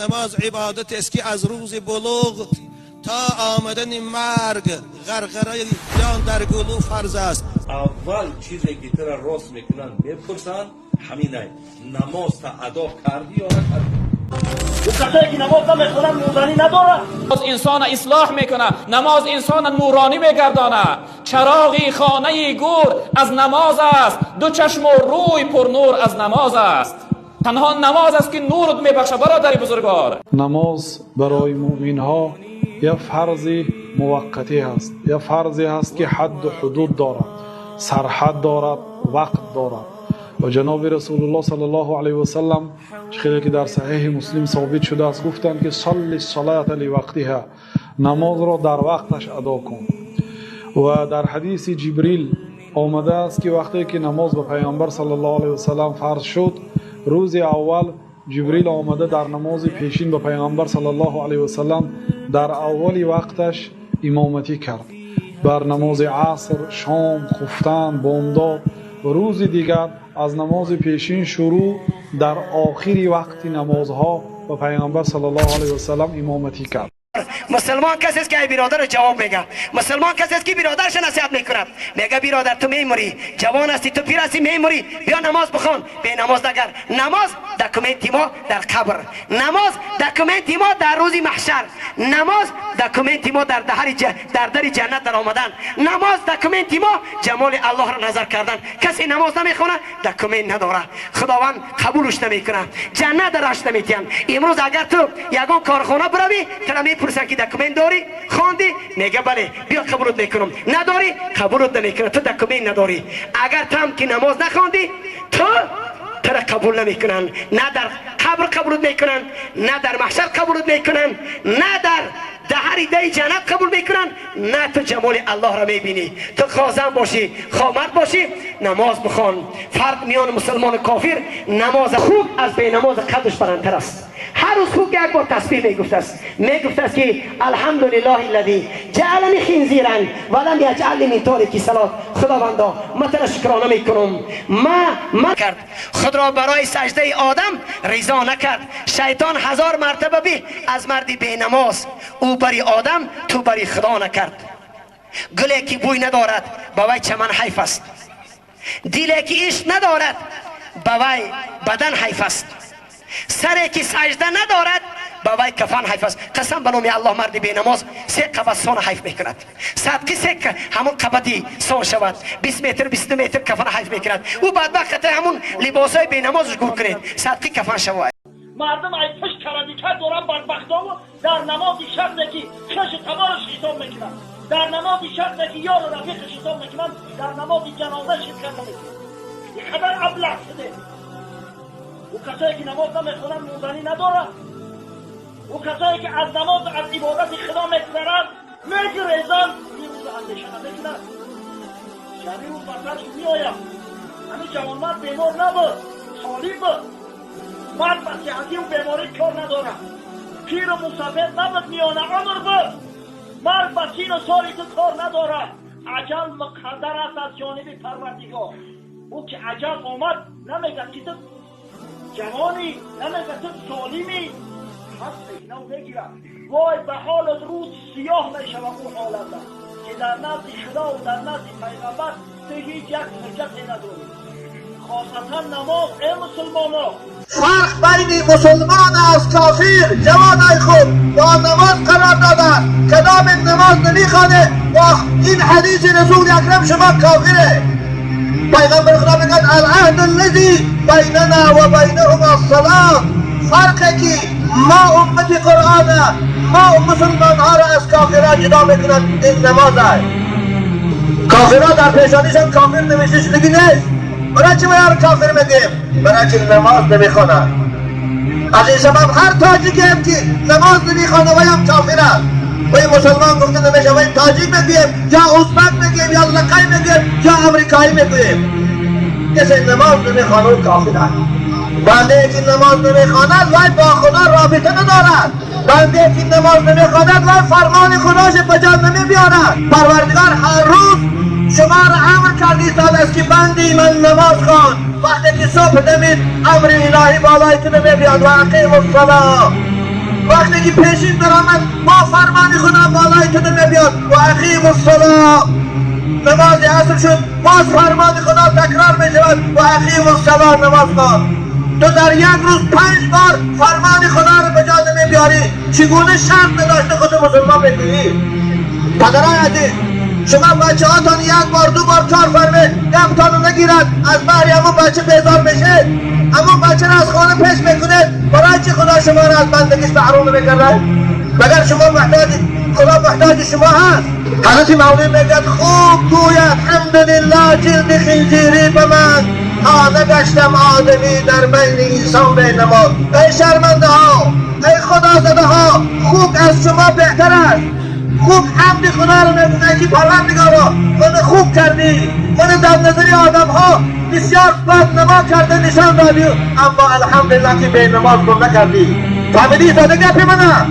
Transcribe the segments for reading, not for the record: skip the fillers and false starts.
Намоз ибодат аст, ки аз рӯзи булуғ то омадани марг, ғарғараи ҷон дар гулӯ, фарз аст. Аввал чизе ки тура рост мекунанд, мепурсанд, ҳаминай: намозта адо кардӣ ё накардӣ? Касое ки намоз намехонанд, мурданӣ надорад. Намоз инсона ислоҳ мекунад, намоз инсона нуронӣ мегардонад. Чароғи хонаи гур аз намоз аст, ду чашму рӯй пурнур аз намоз аст. Танҳо намоз аст, ки нурут мебахшад, бародари бузургвор. Намоз барои муъминҳо як фарзи муваққатӣ ҳаст, як фарзе ҳаст, ки ҳадду ҳудуд дорад, сарҳад дорад, вақт дорад. Ва ҷаноби Расулуллоҳ саллаллоҳу алайҳи васаллам, чӣ хеле ки дар Саҳеҳи Муслим собит шудааст, гуфтанд ки صل الصلاة لوقتها, намозро дар вақташ адо кун. Ва дар ҳадиси Ҷибрил омадааст, ки вақте ки намоз ба Пайғамбар саллаллоҳу алайҳи васаллам фарз шуд, рӯзи аввал Ҷибрил омада, дар намози пешин ба Пайғамбар саллаллоҳу алайҳи васаллам дар аввали вақташ имоматӣ кард бар намози аср, шом, хуфтан, бомдод. Ва рӯзи дигар аз намози пешин шурӯъ, дар охири вақти намозҳо ба Пайғамбар саллаллоҳу алайҳи васаллам имоматӣ кард. Мусулмон касе аст, ки ай биродарро ҷавоб мега. Мусулмон касе аст, ки биродарша насиҳат мекунад. Мега: «Биродар, ту мемурӣ, ҷавон ҳастӣ, ту пир ҳастӣ, мемурӣ, биё намоз бихон, бенамоз нагар». Намоз документи мо дар қабр, намоз документи мо дар рӯзи маҳшар, намоз документи мо дар дари ҷаннат даромадан, намоз документи мо ҷамоли Аллоҳро назар кардан. Касе намоз намехонад, документ надорад, Худованд қабулш намекунад, ҷаннат дараш наметиҳанд. Имрӯз агар ту ягон корхона биравӣ, тура мепурсанд, ки документ дорӣ, хонди? Мега: «Бале», биё, қабулут мекунам. Надорӣ, қабулут намекунам, ту документ надорӣ. Агар там ки намоз нахондӣ, ту тура қабул намекунанд, на дар қабр қабулут мекунанд, на дар маҳшар қабулут мекунанд, на дар даҳари даи ҷаннат қабул мекунанд, на ту ҷамоли Аллоҳро мебинӣ. Ту хоҳ зан бошӣ, хоҳ мард бошӣ, намоз бихон. Фарқ миёни мусулмону кофир намоз. Хук аз бенамоз қадш баландтар аст. Ҳар рӯз хук як бор тасбиҳ мегуфтааст, мегуфтааст, ки الحمد لله الذي جعلني خنزيرا ولم يجعلني من تاركي الصلاة. Худовандо, ма тура шукрона мекунам. Ма кард худро барои саждаи одам ризо накард шайтон ҳазор мартаба би аз марди бенамоз. Ӯ бари одам, ту бари Худо накард. Гуле ки бӯй надорад, ба вай чаман ҳайф аст. Диле ки ишқ надорад, ба вай бадан ҳайф аст. Саре ки сажда надорад, ба вай кафан ҳайф аст. Қасам ба номи Аллоҳ, марди бенамоз се қабат сона ҳайф мекунад. Садқи се ҳамон қабати сон шавад, 20 метр, 22 метр кафан ҳайф мекунад. Ӯ бадбахт хата ҳамон либосҳои бенамозаш гур кунед, садқи кафан шавад. Мардум ай пушт карадика доран, бадбахтову дар намози шахсе ки хеши табораш ҳисоб мекунанд, дар намози шахсе ки ёру рафиқаш ҳисоб мекунанд, дар намози ҷаноза ширкат намекунанд. Ин қадар аблаҳ шуде. Ӯ касое ки намоз намехонанд, мурданӣ надорад. Ӯ касое ки аз намоз, аз ибодати Худо мегузаранд, мегирезанд, ин рӯз андеша намекунад, ки ҳамин рӯз бар сарш меояд. Ҳамин ҷавонмард бемор набуд, солим буд. Мард ба сиҳативу беморӣ кор надорад. Пиру мусафед набуд, миёна умр буд. Марг ба сину соли ту кор надорад. Аҷал муқаддар аст аз ҷониби Парвардигор. Ӯ ки аҷал омад, намегӯяд, ки ту ҷавонӣ, намегӯяд, ту солимӣ. Ҳас мекунаву мегирад. Вой ба ҳолат, рӯз сиёҳ мешавад ӯ ҳолата, ки дар назди Худову дар назди Пайғамбар ту ҳеҷ як ҳуҷҷате надорӣ, хосатан намоз, э мусулмоно. Фарқ байни мусулмон аз кофир, ҷавонай хуб, бо намоз қарор доданд. Кадом намоз намехоне, бо ин ҳадиси Расули Акрам, шумо кофире. Пайғамбар Худо мегӯяд: العهد الذي بيننا وبينهم الصلاة. фарқе ки мо уммати Қуръона, мо мусулмонҳоро аз кофирҳо ҷудо мекунад, ин намоз аст. Кофирҳо дар пешонишон кофир навишта шудагӣ нест. Барои чӣ мо кофир мегӯем? Барои чи намоз намехонад. Аз ин сабаб ҳар тоҷикем ки намоз намехонад, ваям кофир аст. Вай мусулмон гуфта намешавад. Вай тоҷик мегӯем ё узбак мегӯем, ё лақай мегӯем, ё амрикоӣ мегӯем, касе намоз намехонад, кофир аст. Бандае ки намоз намехонад, вай бо Худо робита надорад. Бандае ки намоз намехонад, вай фармони Худош ба ҷо намебиёрад. Парвардигор ҳар рӯз шуморо амр кард истодааст, ки банди ман, намоз хон. Вақте ки субҳ дамид, амри илоҳӣ болои ту намебиёд: وأقيموا الصلاة. وقتی که پیشین درآمد با فرمان خدا بالای تو نمیاد. و اقیموا الصلاة. نماز عصر شد، باز فرمان خدا تکرار میشود و اقیموا الصلاة، نماز خوان. تو در یک روز 5 بار فرمان خدا رو به جا نمیبیاری، چگونه شرط نداشته خود مسلمان میگویی؟ پدرای عزیز، شما بچه هاتان 1 بار 2 بار 4 فرمه گپتان رو نگیرد، از بهر همون بچه بیزار میشه، همون بچه رو از خانه پیش میکنه. برای چی خدا شما رو از بندگیش محروم میکرده؟ مگر شما محتاج خدا محتاج شما هست؟ حضرت مولوی میگه خوب گوید الحمدلله جلد خنزیری به من تا نگشتم آدمی در بین انسان بین نماز. ای شرمنده ها، ای خدا زده ها، خوب از شما بهتر است. خوب حمد خدا رو میگوید که پروردگارا من خوب کردی، من در نظر آدم ها بسیار بد نما کرده نشان دادی، اما الحمدلله که به نماز گم نکردی. فهمیدی زده گپی منه؟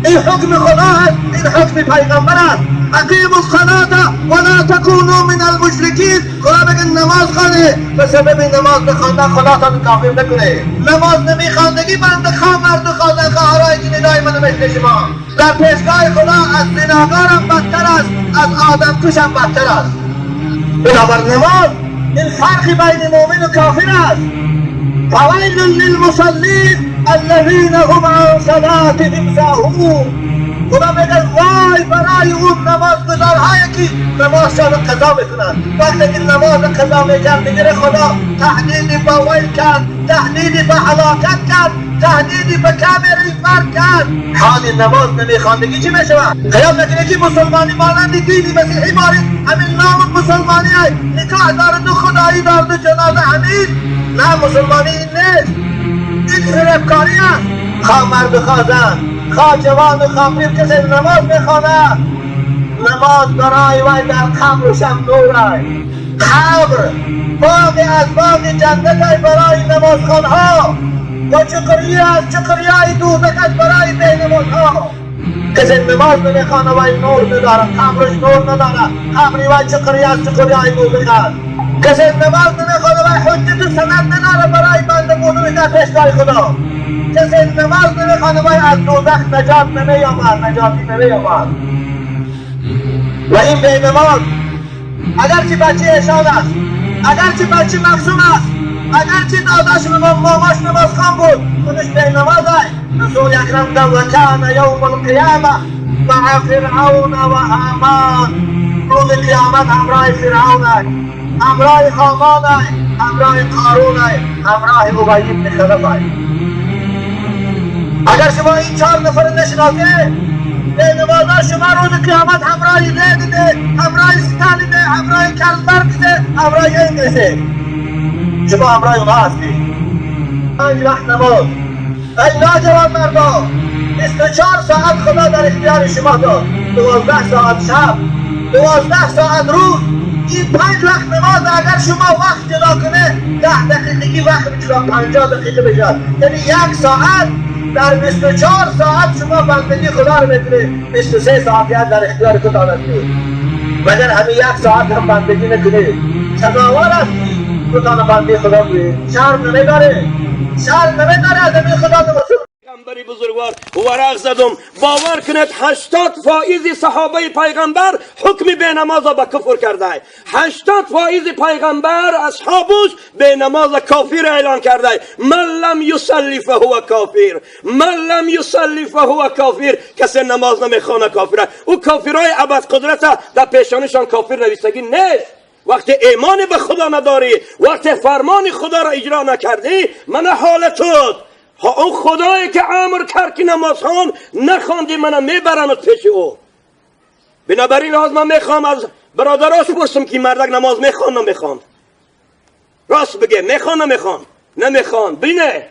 این حکم خدا است، این حکم پیغمبر است. اقیموا الصلاة ولا تکونوا من المشرکین. خدا بگه نماز خوانه، به سبب نماز نخواندن خدا تا کافر نکنه. نماز نمیخواندگی بنده خواه مرد و خواه خواهرایی که ندای منو مثل شما در پیشگاه خدا از زناکارم بدتر است، از آدم کشم بدتر است. بنابر نماز این فرقی بین مؤمن و کافر است. فویل للمصلین الذین هم عن صلاتهم ساهون. خدا میگه وای برای اون نمازگزارهایی که نمازشان رو قضا میکنند. وقتی که نماز قضا میکرد دیگر خدا تهدیدی به ویل کرد، تهدیدی به هلاکت کرد، تهدیدی به کمری فرد کرد. حال نماز نمیخواندگی چی میشود؟ خیال میکنه که مسلمانی مانند دینی مسیحی بارید همین نام مسلمانی های نکاح دارد و خدایی دارد و جنازه همین. نه، مسلمانی این نیست، این فریبکاری است. خواه مرد و خواه زن، خواه جوان و خواه پیر، کسی نماز میخوانه نماز برای وی در قبرش هم نور. قبر باغ از باغ جنت برای نمازخوانها و چقریه از چقریه دوزخ برای بینمازها. کسی نماز نمیخوانه وی نور نداره، قبرش نور نداره، قبری وی چقریه از چقریه دوزخ است. کسی نماز نمیخوانه وی حجت و سند نداره برای بنده بودن در پیشگاه خدا. کسی نماز نمیخوانه وی از دوزخ نجات نمییابد، نجاتی نمییابد. و این بی نماز اگرچه بچه ایشان است، اگرچه بچه مقصوم است، اگرچه داداش ماماش نمازخوان بود، خودش بی نماز است. رسول اکرم گفت و کان یوم القیامه مع فرعون و هامان. روز قیامت همراه فرعون است، همراه هامان است، همراه قارون است، همراه ابی بن خلف است. اگر شما این 4 نفر نشناسید، به نمازا شما روز قیامت همراه لنینه، همراه ستالینه، همراه کارل مارکسه، همراه انگلیسه. شما همراه اونها هستید. 5 وقت نماز. ای ناجوان مردا، 24 ساعت خدا در اختیار شما داد، 12 ساعت شب، 12 ساعت روز. این 5 وقت نماز اگر شما وقت جدا کنه 10 دقیقگی وقت جدا 50 دقیقه بشد، یعنی 1 ساعت در 24 ساعت شما بندگی خدا رو میکنید. 23 ساعت در اختیار خدا هستی. مگر همین 1 ساعت هم بندگی نکنید سزاوار هستی خدا بنده خدا بگویید؟ شرم نمیداره، شرم نمیداره از همین خدا نمسلمان. پیغمبری بزرگوار ورق زدم، باور کنید 80% صحابه پیغمبر حکم به نماز به کفر کرده. 80% پیغمبر اصحابش به نماز کافر اعلان کرده. من لم یصلی فهو کافر، من لم یصلی فهو کافر. کسی نماز نمیخوانه کافره. او کافرای ابد قدرت در پیشانشان کافر نویسگی نیست. وقتی ایمان به خدا نداری، وقتی فرمان خدا را اجرا نکردی، من حالت اون خدایی که امر کرد که نماز خوان نخواندی، منو میبرند پیش او. بنابراین لحاظ من میخوام از برادراش پرسم که مردک نماز میخوان نمیخوان؟ راست بگه، میخوان نمیخوان؟ نمیخوان. بینه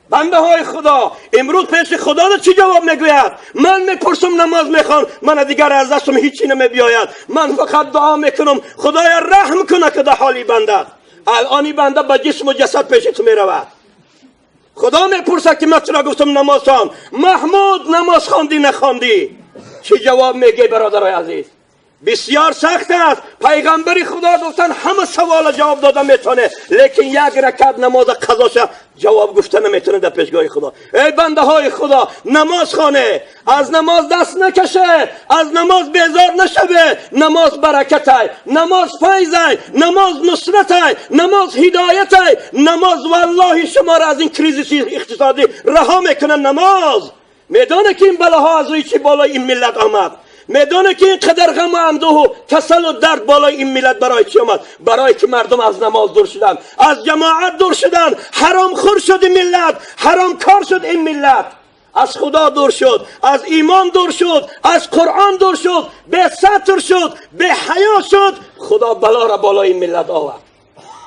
بنده های خدا امروز پیش خدا را چی جواب میگوید؟ من میپرسم نماز میخوان، من دیگر از دستم هیچی نمیبیاید، من فقط دعا میکنم خدایا رحم کنه که در حالی بنده. الان بنده با جسم و جسد پیش تو میرود. خدا میپرسه که من چرا گفتم نماز خوان؟ محمود نماز خواندی نخواندی؟ چی جواب میگه برادرای عزیز؟ بسیار سخت است. پیغمبر خدا گفتن همه سوال جواب داده میتونه، لیکن یک رکعت نماز قضاش جواب گفته نمیتونه در پیشگاه خدا. ای بنده های خدا، نماز خانه، از نماز دست نکشه، از نماز بیزار نشوه. نماز برکت، نماز فیض، نماز نصرت، نماز هدایت، نماز والله شما را از این crisis اقتصادی رها میکنه. نماز میدانه که این بلاها از روی چی بالای این ملت آمد، میدانه که اینقدر غم و اندوه و کسل و درد بالای این ملت برای چی آمد؟ برای که مردم از نماز دور شدن، از جماعت دور شدن، حرام خور شد این ملت، حرام کار شد این ملت، از خدا دور شد، از ایمان دور شد، از قرآن دور شد، به ستر شد، به حیا شد. خدا بلا را بالای این ملت آورد.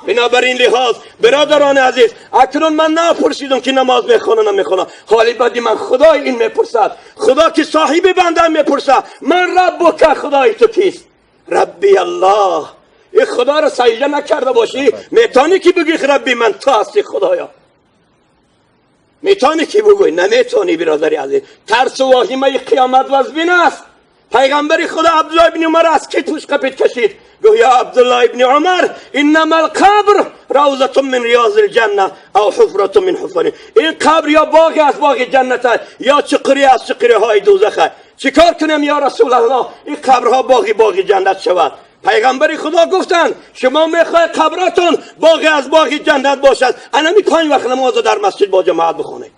بنابراین لحاظ برادران عزیز، اکنون من نپرسیدم که نماز میخوانه نمیخوانه، حالی بدی من خدای این میپرسد، خدا که صاحب بنده میپرسد، من ربک، خدای تو کیست؟ ربی الله. این خدا را سجده نکرده باشی میتونی که بگی ربی من تو هستی خدایا؟ میتونی که بگوی؟ نمیتونی برادر عزیز. ترس و واهمه قیامت وزبین است. پیغمبر خدا عبدالله ابن عمر از کتفش قپید کشید، گفت یا عبدالله ابن عمر انما القبر روضة من ریاض الجنه او حفرة من حفر. این قبر یا باغ از باغ جنت یا چقری از چقری های دوزخ. چیکار کنم یا رسول الله این قبرها باغی باغ جنت شود؟ پیغمبر خدا گفتند شما میخوای قبرتون باغ از باغ جنت باشد، انمی 5 وقت نماز در مسجد با جماعت بخونه.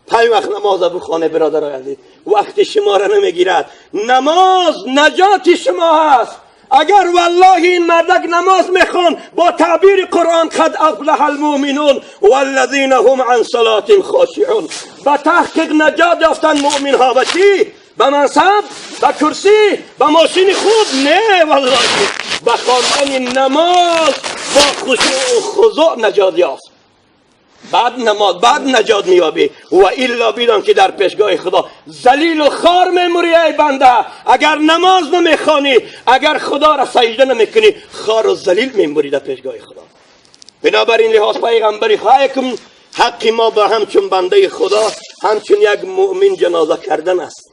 5 وقت نماز بخونه برادرای عزیز، وقت شما را نمیگیرد. نماز نجات شما هست. اگر والله این مردک نماز میخوان با تعبیر قرآن قد افلح المؤمنون والذین هم عن صلاتهم خاشعون، به تحقیق نجات یافتن مؤمن ها. به چی؟ به منصب، به کرسی، به ماشین خوب؟ نه والله، به خواندن نماز با خشوع و خضوع نجات یافت. بعد نماز بعد نجات میابی و الا بیدان که در پیشگاه خدا ذلیل و خار میموری. ای بنده اگر نماز نمیخوانی، اگر خدا را سجده نمیکنی، خار و ذلیل میموری در پیشگاه خدا. بنابراین لحاظ پیغمبری خواهکم حق ما به همچون بنده خدا، همچون یک مؤمن جنازه کردن است،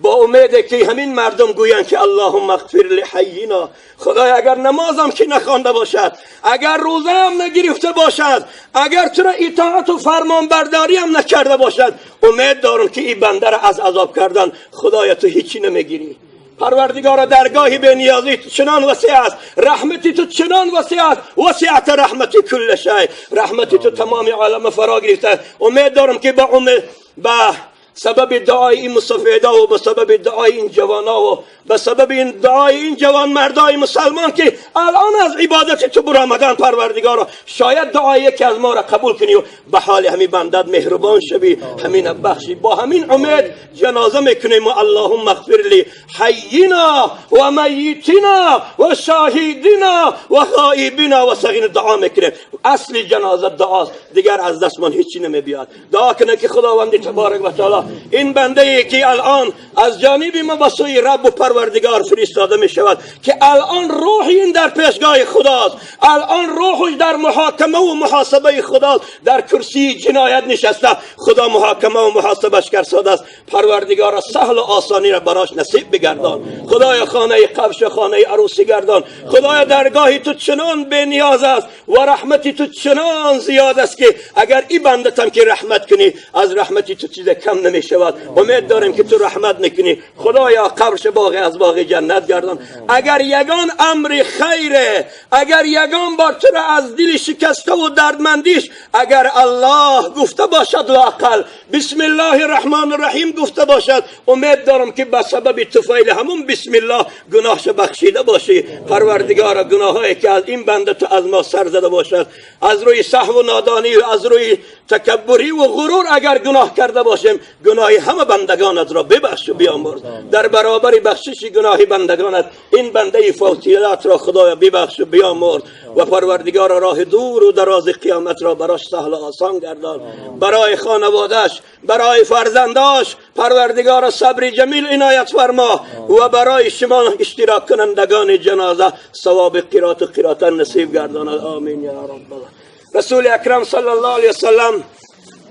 با امید که همین مردم گویند که اللهم اغفر لحینا. خدای اگر نمازم که نخوانده باشد، اگر روزه هم نگرفته باشد، اگر تو را اطاعت و فرمانبرداری هم نکرده باشد، امید دارم که این بنده را از عذاب کردن خدای تو هیچی نمیگیری. پروردگار درگاهی به نیازی تو چنان وسیع است، رحمتی تو چنان وسیع است، وسعت رحمتی کل شی، رحمتی تو تمام عالم فرا گرفته. امید دارم که با امید با سبب دعای این مصفیده و به سبب دعای این جوانا و به سبب این دعای این جوان مردای مسلمان که الان از عبادت تو برآمدن، پروردگارا شاید دعای یکی از ما را قبول کنی و به حال همین بندت مهربان شوی، همین بخشی. با همین امید جنازه میکنیم و اللهم اغفر لی حینا و میتنا و شاهدینا و غائبینا و صغیرنا. دعا میکنیم. اصل جنازه دعاست، دیگر از دستمان هیچی نمیبیاد. دعا کنه که خداوند تبارک و تعالی این بنده ای که الان از جانب ما به سوی رب و پروردگار فرستاده می شود، که الان روح این در پیشگاه خداست، الان روحش در محاکمه و محاسبه خداست، در کرسی جنایت نشسته، خدا محاکمه و محاسبش کرده است. پروردگار سهل و آسانی را براش نصیب بگردان. خدای خانه قبش خانه عروسی گردان. خدای درگاهی تو چنان به نیاز است و رحمتی تو چنان زیاد است که اگر این بنده تم که رحمت کنی از رحمتی تو چیز کم نمی شود. امید داریم که تو رحمت نکنی. خدایا قبرش باغ از باغ جنت گردان. اگر یگان امر خیره، اگر یگان بار تو را از دل شکسته و دردمندیش اگر الله گفته باشد، لااقل بسم الله الرحمن الرحیم گفته باشد، امید دارم که به سبب طفیل همون بسم الله گناهش بخشیده باشی. پروردگارا گناهایی که از این بنده تو از ما سر زده باشد، از روی سهو و نادانی و از روی تکبری و غرور اگر گناه کرده باشیم، گناه همه بندگانت را ببخش و بیامرز. در برابر بخشش گناه بندگانت این بنده فوتیلات را خدایا ببخش و بیامرز و پروردگار راه دور و دراز قیامت را براش سهل و آسان گردان. برای خانوادهش، برای فرزنداش پروردگار صبر جمیل عنایت فرما و برای شما اشتراک کنندگان جنازه ثواب قرات و قرات نصیب گرداند. آمین یا رب العالمین. رسول اکرم صلی الله علیه وسلم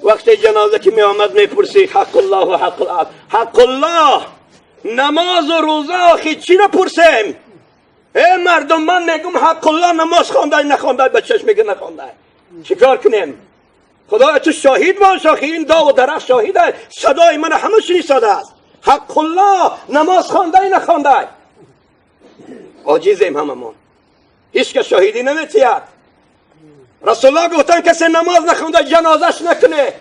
وقتی جنازه که می آمد می پرسید حق الله و حق العبد. حق الله намоз و روزه آخی چی را پرسیم؟ ای مردم، من میگم حق الله نماز خوانده نخوانده، به چشم میگه نخوانده. چیکار کنیم؟ خدا تو شاهد باش، آخی این داغ و درخت شاهده، صدای من همه شنیده است. حق الله نماز خوانده نخوانده. عاجزیم هممون، هیچ که شاهدی نمیتید. رسول الله گفتن کسی نماز نخونده جنازش نکنه.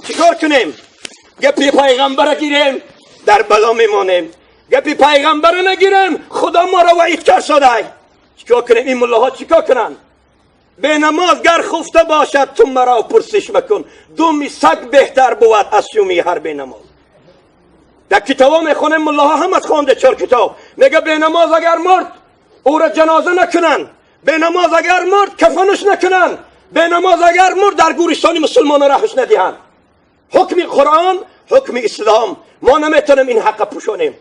چیکار کنیم؟ گپی پیغمبر گیریم در بلا میمانیم، گپی پیغمبر نگیریم خدا ما را وعید کرد شده. چیکار کنیم؟ این ملاها چیکار کنن؟ به نماز گر خفته باشد تو مرا پرسش مکن، دومی سگ بهتر بود از شومی هر به نماز. در کتابا میخونیم ملاها هم از خوانده 4 کتاب، میگه به نماز اگر مرد او را جنازه نکنن، به نماز اگر مرد کفنش نکنن، به نماز اگر مرد در گورستان مسلمان راهش ندهند. حکم قرآن، حکم اسلام، ما نمیتونیم این حق پوشونیم.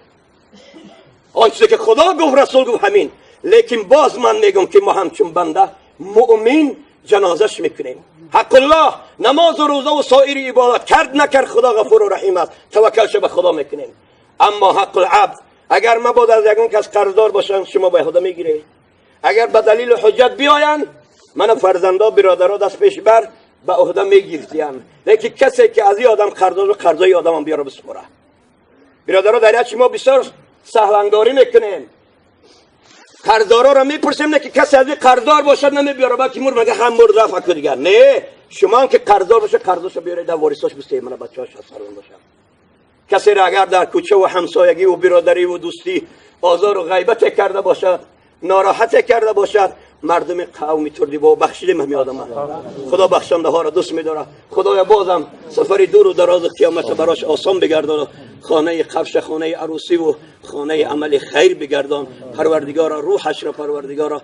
آن چیزی که خدا گفت رسول گفت همین. لیکن باز من میگم که ما همچون بنده مؤمن جنازش میکنیم. حق الله نماز و روزه و سایر عبادت کرد نکرد خدا غفور و رحیم است، توکلش به خدا میکنیم. اما حق العبد اگر مبادا از یگان کس قرضدار باشن شما به خدا میگیرید. اگر به دلیل حجت بیاین من فرزندا برادرها دست پیش بر به عهده میگیریم. لیکن کسی که از این آدم قرضدار و قرضای آدم هم بیاره بسپره. برادرها در یک ما بسیار سهلنگاری میکنیم، قرضدارا را میپرسیم نه که کسی از این قرضدار باشد نمیبیاره، بلکه مر مگه هم مرد رفع کنه دیگر. نه، شما هم که قرضدار باشه قرضاشو بیاره در وارثاش بسته، من بچه‌هاش سرون باشم. کسی را اگر در کوچه و همسایگی و برادری و دوستی آزار و غیبت کرده باشد، ناراحت کرده باشد، مردم قومی تردی با بخشیدیم همین آدم. خدا بخشنده ها را دوست می‌داره. خدایا بازم سفری دور و دراز قیامت براش آسان بگردان، خانه قفش، خانه عروسی و خانه عمل خیر بگردان. پروردگارا روحش را پروردگارا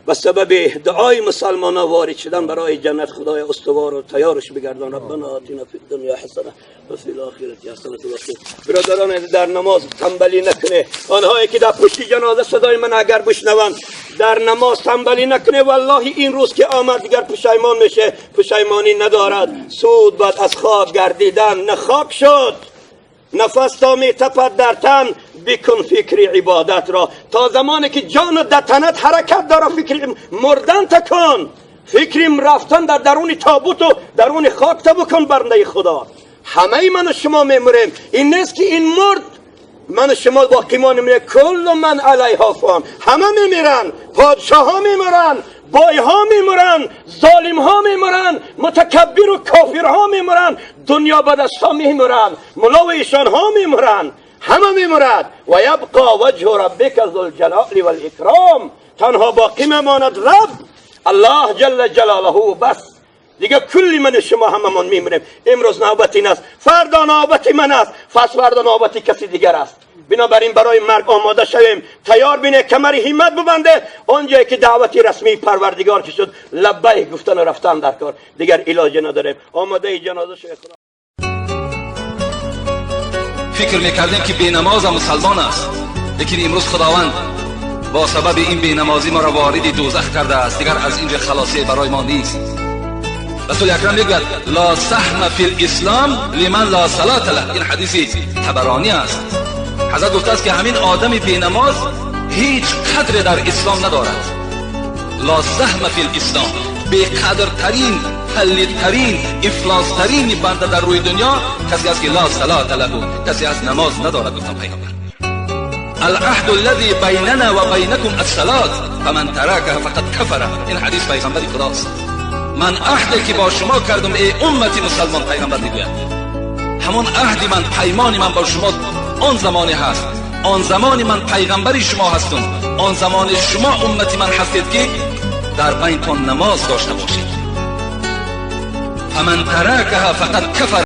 به سبب دعای مسلمان ها وارد شدن برای جنت خدای استوار و تیارش بگردان. ربنا آتنا فی الدنیا حسنه و فی الاخرة حسنه و قنا. برادران در نماز تنبلی نکنه. آنهایی که در پشت جنازه صدای من اگر بشنوند در نماز تنبلی نکنه، والله این روز که آمد دیگر پشیمان میشه، پشیمانی ندارد. سود بعد از خاک گردیدن نه خاک شد، نفس تا می تپد در تن بکن فکر عبادت را. تا زمانی که جان در تنت حرکت داره فکر مردن تکن، فکر رفتن در درون تابوت و درون خاک تا بکن. برنده خدا همه من و شما میمریم. این نیست که این مرد من و شما باقی مانیم. کل من علیها فان، همه میمیرن، پادشاه ها میمرن، بای ها میمرن، ظالم ها میمرن، متکبر و کافر ها میمرن، دنیا به دست ها میمرن، ملا و ایشان ها میمرن، همه میمرد. و یبقا وجه ربک ذو الجلال والاکرام، تنها باقی میماند رب الله جل جلاله بس. دیگه کلی من شما هممون میمریم. امروز نوبت این است، فردا نوبت من است، پس فردا نوبت کسی دیگر است. بنابراین برای مرگ آماده شویم، تیار بینه، کمر همت ببنده. آنجایی که دعوت رسمی پروردگار که شد لبیک گفتن و رفتن در کار، دیگر علاج نداریم. آماده جنازه شویم. فکر میکردیم که بینماز مسلمان است، لیکن امروز خداوند با سبب این بینمازی ما را وارد دوزخ کرده است. دیگر از اینجا خلاصی برای ما نیست. رسول اکرم میگوید لا سهم فی الاسلام لمن لا صلاة له. این حدیث طبرانی است. حضرت گفته است که همین آدم بینماز هیچ قدر در اسلام ندارد. لا سهم فی الاسلام، بی قدرترین، پلیدترین، افلاسترین بنده در روی دنیا کسی است که لا صلاة له، کسی از نماز ندارد. گفتم پیغمبر العهد الذي بیننا و بینکم الصلاة فمن ترکها فقد کفر. این حدیث پیغمبر خداست. من عهدی که با شما کردم ای امت مسلمان، پیغمبر میگوید همون عهد من، پیمان من با شما آن زمانی هست، آن زمانی من پیغمبری شما هستم، آن زمان شما امتی من هستید که در بینتان نماز داشته باشید. فمن ترکها فقد کفر.